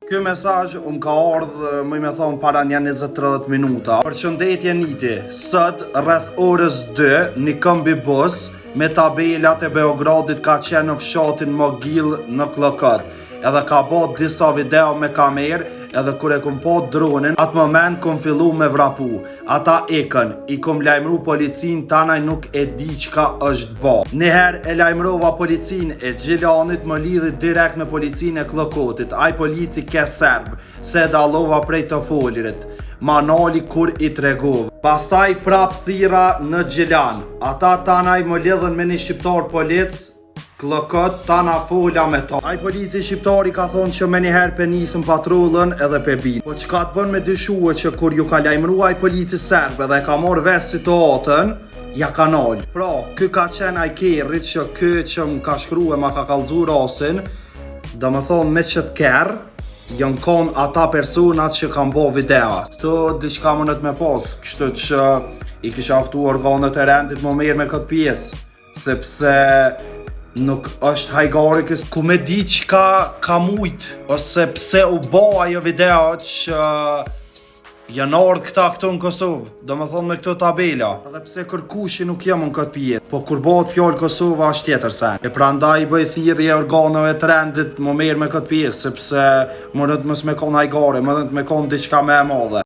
Ky mesazh um ka ardhë, më i me thonë, para një 20-30 minuta. Përshëndetje Niti, sot rreth orës 2, një kombi bus me tabelat e Beogradit ka qenë në fshatin Mogil në Kllokot. Edhe ka bo disa video me kamerë, edhe kur e kum po dronin, atë moment kum fillu me vrapu. Ata ikën, i kum lajmru policin, tanaj nuk e di çka është bo. Njëherë e lajmrova policin e Gjilanit, më lidhi direkt me policin e Kllokotit. Ai polici ke serb, se e dallova prej të folirit. Ma nali kur i tregova. Pastaj prap thira në Gjilan. Ata tanaj më lidhën me një shqiptar polic, Kllokot, tana fola me ta. Ai polici shqiptar i ka thonë që me njëherë pe nisën patrullën edhe pe bin. Po çka të bën me dyshue që kur ju ka lajmëru ai polici serb edhe e ka marrë vesh situatën, ja ka nal. Pra, ky ka qenë ai kerri që ky që më ka shkru e ma ka kallzu rastin, do më thonë me qëtë kerr, janë kon ata persona që kanë bo video. Këto diçka mënët me pos, kështu që i kisha ftu organet e rendit më mirë me këtë pjesë, sepse nuk është hajgare kës ku me di çka ka mujt ose pse u bo ajo video që janë ardhë këta këtu në Kosovë, do më thonë me këto tabela. Edhe pse kërkushi nuk jam në këtë pjesë, po kur bëhet fjalë Kosova është tjetër sen. E prandaj i bëj thirrje organeve të rendit më mirë me këtë pjesë, sepse mënët mos me kon hajgare, mënët me kon diçka më e madhe.